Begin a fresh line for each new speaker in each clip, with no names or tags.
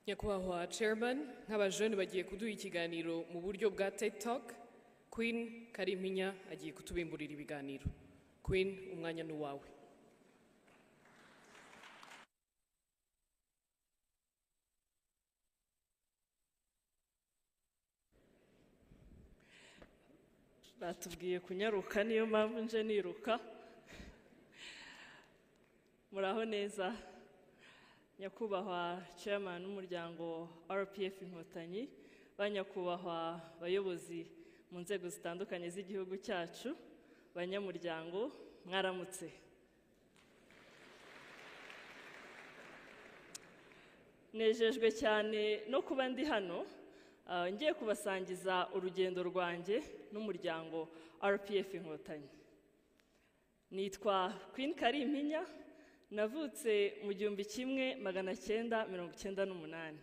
Nyakubahwa Chairman, nk'abajene bagiye kuduha ikiganiro mu buryo bwa TED Talk. Queen Karimpinya agiye kutubimburira ibiganiro. Queen, umwanya ni uwawe.
Batubwiye kunyaruka, niyo mpamvu nje niruka. Muraho neza, nyakubahwa chairman w'umuryango RPF Inkotanyi, ba nyakubahwa bayobozi mu nzego zitandukanye z'igihugu cyacu, banyamuryango, mwaramutse. Nejejwe cyane no kuba ndi hano, ngiye kubasangiza urugendo rwanjye n'umuryango RPF Inkotanyi. Nitwa Queen Karimpinya, navutse mu 1998.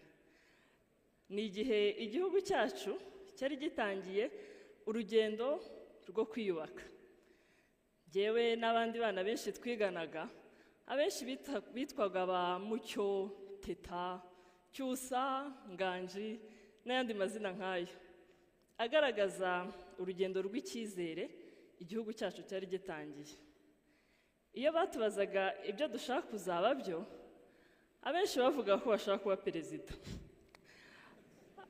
Ni igihe igihugu cyacu cyari gitangiye urugendo rwo kwiyubaka. Njyewe n'abandi bana benshi twiganaga, abenshi bitwaga ba Mucyo, Teta, Cyusa, Nganji n'ayandi mazina nk'ayo, agaragaza urugendo rw'icyizere igihugu cyacu cyari gitangiye. Iyo batubazaga ibyo dushaka kuzaba byo, abenshi bavuga ko bashaka kuba perezida,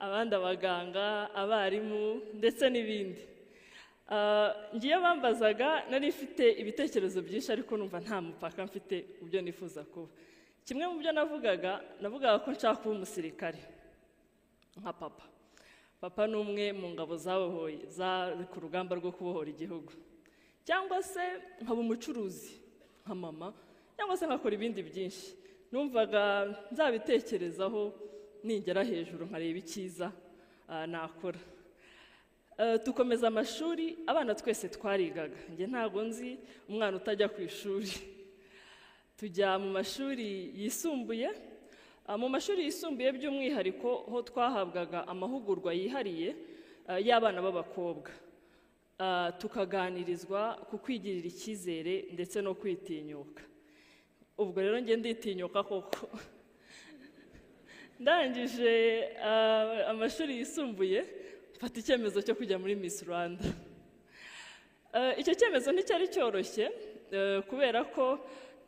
abandi abaganga, abarimu ndetse n'ibindi. Ngiyo bambazaga nari mfite ibitekerezo byinshi, ariko numva nta mupaka mfite mu byo nifuza kuba. Kimwe mu byo navugaga ko nshaka kuba umusirikare nka papa. Papa ni umwe mu ngabo zabohoye, zari ku rugamba rwo kubohora igihugu. Cyangwa se nkaba umucuruzi nka mama, cyangwa se nkakora ibindi byinshi. Numvaga nzabitekerezaho ningera hejuru nkareba icyiza nakora. Dukomeza amashuri, abana twese twarigaga. Njye ntago nzi umwana utajya ku ishuri. Tujya mu mashuri yisumbuye. Mu mashuri yisumbuye by'umwihariko ho twahabwaga amahugurwa yihariye y'abana b'abakobwa. Tukaganirizwa ku kwigirira icyizere ndetse no kwitinyuka. Ubwo rero njye nditinyuka koko. Ndangije amashuri yisumbuye mfata icyemezo cyo kujya muri Miss Rwanda. Icyo cyemezo nticyari cyoroshye, kubera ko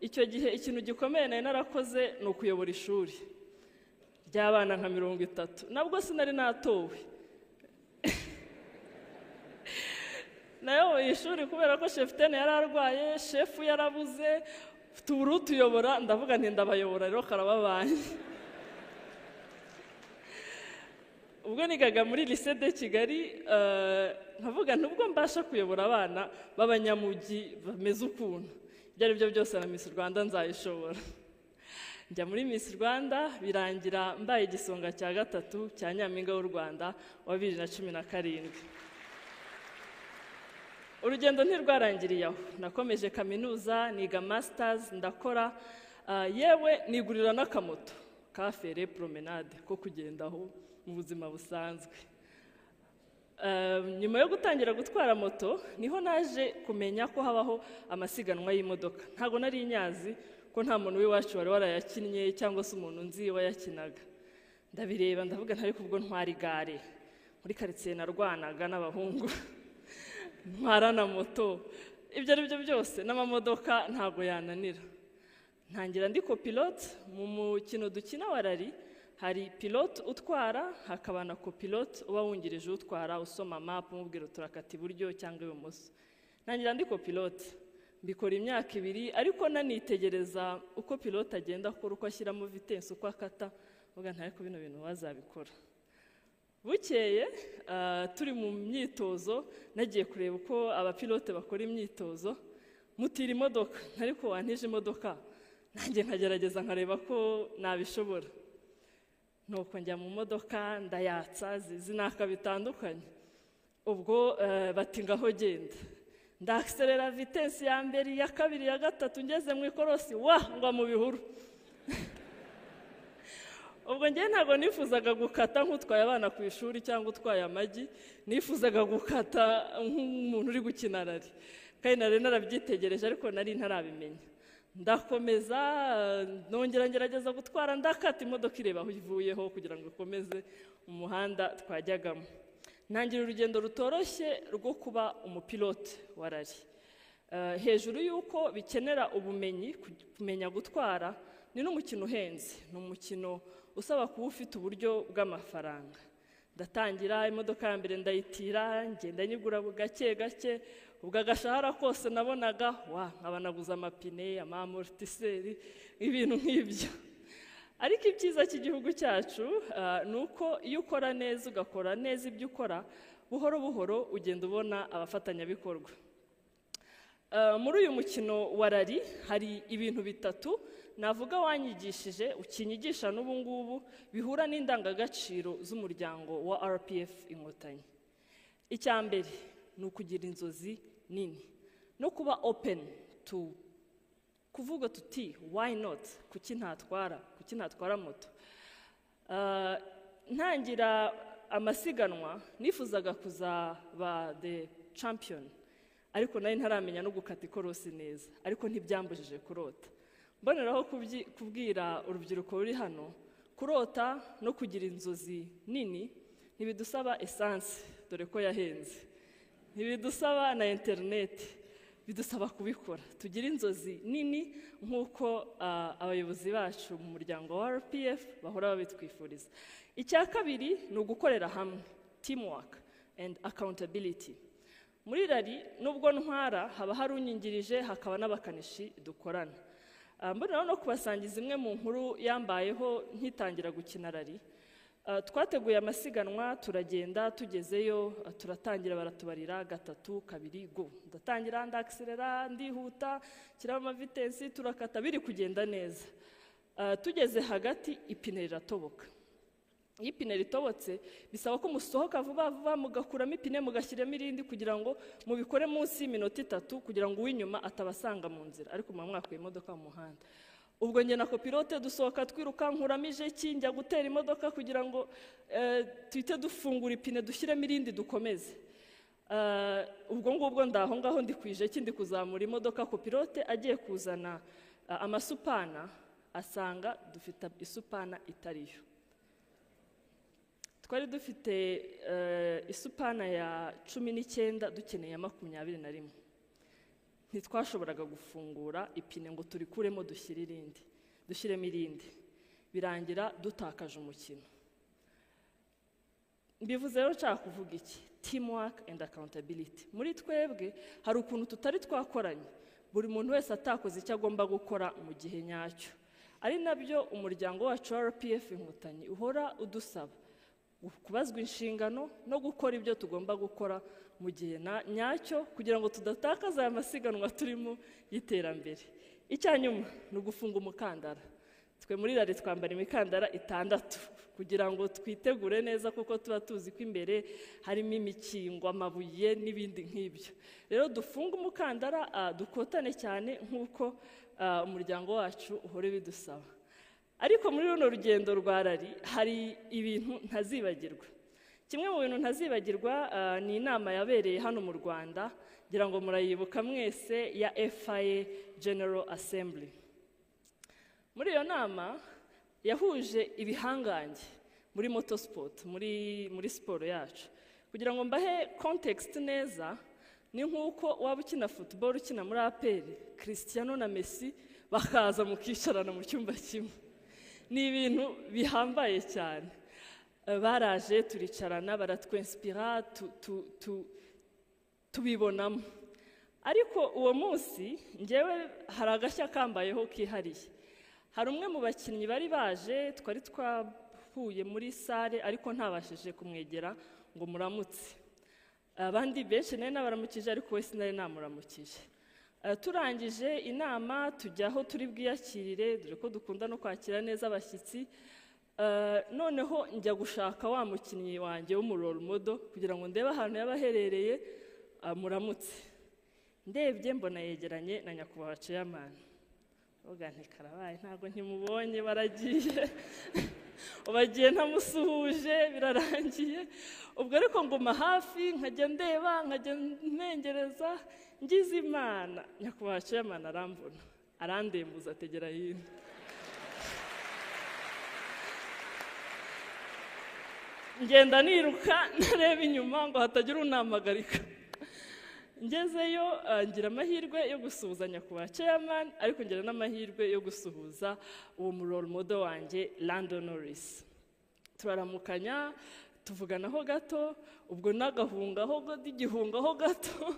icyo gihe ikintu gikomeye nari narakoze ni ukuyobora ishuri ry'abana nka 30. Nabwo sinari natowe. Nayoboye ishuri kubera ko cheftaine yari arwaye, shefu yarabuze, tubura utuyobora, ndavuga nti ndabayobora rero karababanye. Ubwo nigaga muri Lycée de Kigali, nkavuga nti ubwo mbasha kuyobora abana b'abanyamujyi bameze ukuntu, ibyo ari byo byose na Miss Rwanda nzayishobora. Njya muri Miss Rwanda birangira mbaye igisonga cya 3 cya Nyampinga w'u Rwanda wa 2017. Urugendo ntirwarangiriye aho, nakomeje kaminuza, niga masters, ndakora, yewe nigurira n'akamoto ka fere promenade ko kugendaho mu buzima busanzwe. Nyuma yo gutangira gutwara moto niho naje kumenya ko habaho amasiganwa y'imodoka. Ntago nari nyazi ko nta muntu w'iwacu wari warayakinnye cyangwa se umuntu nzi wayakinaga. Ndabireba ndavuga ntari kubwo ntwara igare. Muri quartier narwanaga n'abahungu ntwara na moto, ibyo ari byo byose n'amamodoka ntago yananira. Ntangira ndi copilote mu mukino dukina wa rally. Hari pilote utwara, hakaba na copilote uba wungirije utwara, usoma map umubwira uturakata iburyo cyangwa ibumoso. Ntangira ndi copilote, mbikora imyaka 2, ariko nanitegereza uko pilote agenda akora, uko ashyiramo vitesse, uko akata, mvuga nti ariko bino bintu wazabikora. Bukeye turi mu myitozo, nagiye kureba uko abapilote bakora imyitozo, mutira imodoka, ariko wantije imodoka nanjye nkagerageza nkareba ko nabishobora. Nuko njya mu modoka ndayatsa zinaka bitandukanye. Ubwo bati ngaho genda. Ndaakselera vitesse ya mbere, ya kabiri, ya gatatu, ngeze mu ikorosi wa ngwa mu bihuru. Ubwo njye ntago nifuzaga gukata nk'utwaye abana ku ishuri cyangwa utwaye amagi, nifuzaga gukata nk'umuntu uri gukina rally. Kandi nari narabyitegereje ariko nari ntarabimenya. Ndakomeza, nongera ngerageza gutwara, ndakata, imodoka ireba aho ivuyeho kugira ngo ikomeze mu muhanda twajyagamo. Ntangira urugendo rutoroshye rwo kuba umupilote wa rally. Hejuru y'uko bikenera ubumenyi kumenya gutwara, ni n'umukino uhenze, ni umukino usaba kuba ufite uburyo bw'amafaranga. Ndatangira, imodoka ya mbere ndayitira, ngenda nyigura gake gake. Ubwo agashahara kose nabonaga wa nkaba naguze amapine, ama amortisseur, ibintu nk'ibyo. Ariko ibyiza cy'igihugu cyacu ni uko iyo ukora neza, ugakora neza ibyo ukora, buhoro buhoro ugenda ubona abafatanyabikorwa. Muri uyu mukino wa rally hari ibintu bitatu navuga wanyigishije, ukinyigisha n'ubu ngubu, bihura n'indangagaciro z'umuryango wa RPF Inkotanyi. Icya mbere ni ukugira inzozi nini no kuba open to kuvuga tuti: "Why not? Kuki ntatwara? Kuki ntatwara moto?" Ntangira amasiganwa nifuzaga kuzaba the champion, ariko nari ntaramenya no gukata ikorosi neza, ariko ntibyambujije kurota. Mboneraho kubwira urubyiruko ruri hano: kurota no kugira inzozi nini ntibidusaba essence, dore ko yahenze, ntibidusaba na interineti, bidusaba kubikora. Tugire inzozi nini nk'uko abayobozi bacu mu muryango wa RPF bahora babitwifuriza. Icya kabiri ni ugukorera hamwe, teamwork and accountability. Muri rally, nubwo ntwara, haba hari unyingirije, hakaba n'abakanishi dukorana. Mboneraho no kubasangiza imwe mu nkuru yambayeho nkitangira gukina rally. Twateguye amasiganwa, turagenda, tugezeyo turatangira, baratubarira gatatu, kabiri, go. Ndatangira, ndakiserera, ndihuta, nshyiramo amavitesi, turakata, biri kugenda neza. Tugeze hagati ipine riratoboka. Iyo ipine ritobotse bisaba ko musohoka vuba vuba, mugakuramo ipine, mugashyiramo irindi, kugira ngo mubikore munsi y'iminota 3, kugira ngo uw'inyuma atabasanga mu nzira, ariko muba mwakuye imodoka mu muhanda. Ubwo njye na copilote dusohoka twiruka, nkuramo ijeki, njya gutera imodoka kugira ngo tuhite dufungura ipine, dushyiremo irindi, dukomeze. Ubwo ngubwo ndaho ngaho ndi ku ijeki, ndi kuzamura imodoka, copilote agiye kuzana amasupana, asanga dufite isupana itariyo. Twari dufite isupana ya 19, dukeneye 21. Ntitwashoboraga gufungura ipine ngo turikuremo dushyire irindi, dushyiremo irindi. Birangira dutakaje umukino. Mbivuze rero nshaka kuvuga iki? Teamwork and accountability. Muri twebwe hari ukuntu tutari twakoranye, buri muntu wese atakoze icyo agomba gukora mu gihe nyacyo, ari nabyo umuryango wacu wa RPF Inkotanyi uhora udusaba: kubazwa inshingano no gukora ibyo tugomba gukora mu gihe nyacyo, kugira ngo tudatakaza aya masiganwa turimo y'iterambere. Icya nyuma ni ugufunga umukandara. Twe muri rally twambara imikandara itandatu kugira ngo twitegure neza, kuko tuba tuzi ko imbere harimo imikingo, amabuye n'ibindi nk'ibyo. Rero dufunge umukandara, dukotane cyane nk'uko umuryango wacu uhora bidusaba. Ariko muri runo rugendo rwa rally hari ibintu ntazibagirwa. Kimwe mu bintu ntazibagirwa ni inama yabereye hano mu Rwanda, ngira ngo murayibuka mwese, ya FIA General Assembly. Muri iyo nama yahuje ibihangange muri motorsport, muri siporo yacu. Kugira ngo mbahe context neza, ni nk'uko waba ukina football, ukina muri APR, Cristiano na Messi bakaza mukicarana mu cyumba kimwe. Ni ibintu bihambaye cyane. Baraje turicarana, baratwinspira, tubibonamo. Ariko uwo munsi ngewe hari agashya kambayeho kihariye. Hari umwe mu bakinnyi bari baje twari twahuye muri salle, ariko ntabashije kumwegera ngo muramutse. Abandi benshi nari nabaramukije, ariko we sinari namuramukije. Turangije inama tujya aho turi bwiyakirire, dore ko dukunda no kwakira neza abashyitsi. Noneho njya gushaka wa mukinnyi wanjye w'umu role model kugira ngo ndebe ahantu yaba aherereye, muramutse. Ndebye mbona yegeranye na nyakubahwa chairman. Uvuga nti: "Karabaye, ntabwo nkimubonye, baragiye, bagiye ntamusuhuje, birarangiye." Ubwo ariko nguma hafi, nkajya ndeba, nkajya ntengereza. Ngize Imana, nyakubahwa chairman arambona, Arandembuza ategera hino. Ngenda niruka ntareba inyuma ngo hatagira unamagarika. Ngezeyo ngira amahirwe yo gusuhuza nyakubahwa chairman, ariko ngira n'amahirwe yo gusuhuza uwo mu role model wanjye Lando Norris. Turaramukanya, tuvuganaho gato, ubwo nagahungaho igihungaho gato,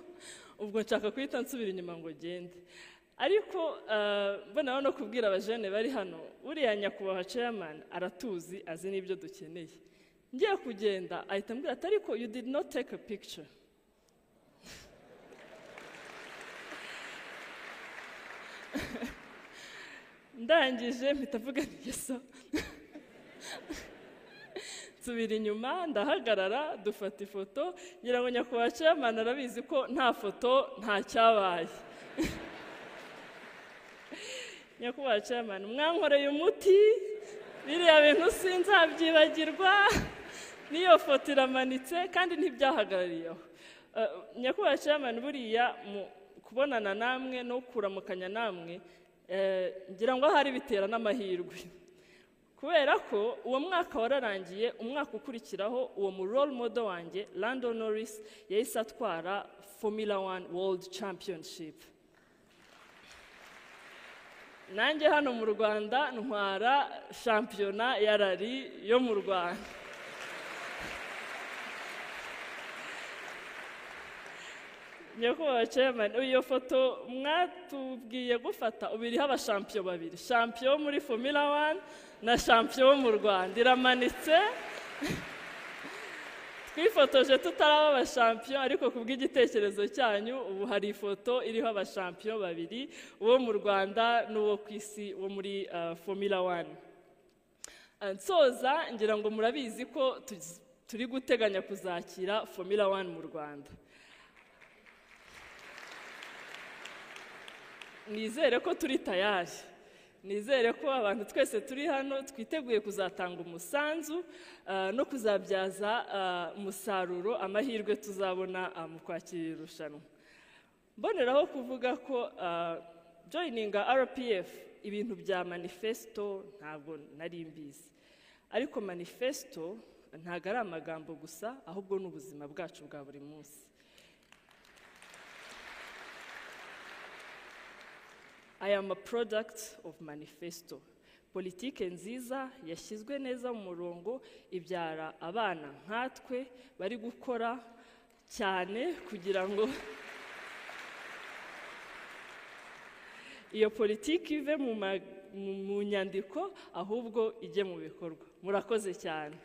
ubwo nshaka guhita nsubira inyuma ngo gende. Ariko mbonaho no kubwira abajene bari hano, uriya nyakubahwa chairman aratuzi, azi n'ibyo dukeneye. Ngiye kugenda ahita ambwira ati ariko you did not take a picture. Ndangije mpita mvuga nti yesu. Nsubira inyuma ndahagarara dufata ifoto, ngira ngo nyakubahwa chairman arabizi ko nta foto nta cyabaye. Nyakubahwa chairman mwankoreye umuti, biriya bintu sinzabyibagirwa, n'iyo foto iramanitse kandi ntibyahagarariyeho. Nyakubahwa chairman buriya mu kubonana namwe no kuramukanya namwe, ngira ngo ahari bitera n'amahirwe. Kubera ko uwo mwaka wararangiye, umwaka ukurikiraho uwo mu role model wanjye Lando Norris yahise atwara Formula 1 World Championship. Nanjye hano mu Rwanda ntwara shampiyona ya rally yo mu Rwanda. Nyakubahwa chairman, iyo foto mwatubwiye gufata ubu iriho abashampiyo babiri, champion muri Formula 1 na champion mu Rwanda, iramanitse. Twifotoje tutaraba abashampiyo, ariko kubw'igitekerezo cyanyu ubu hari ifoto iriho abashampiyo babiri, uwo mu Rwanda n'uwo ku isi wo muri Formula 1. Nsoza ngira ngo murabizi ko turi guteganya kuzakira Formula 1 mu Rwanda. Nizere ko turi tayari, nizere ko abantu twese turi hano twiteguye kuzatanga umusanzu no kuzabyaza umusaruro amahirwe tuzabona mu kwakira irushanwa. Mboneraho kuvuga ko joininga RPF ibintu bya manifesto ntabwo nari mbizi, ariko manifesto ntabwo ari amagambo gusa, ahubwo ni ubuzima bwacu bwa buri munsi. I am a product of manifesto. Politike nziza yashyizwe neza mu murongo ibyara abana nkatwe bari gukora cyane kugira ngo iyo politike ive mu nyandiko ahubwo ijye mu bikorwa. Murakoze cyane.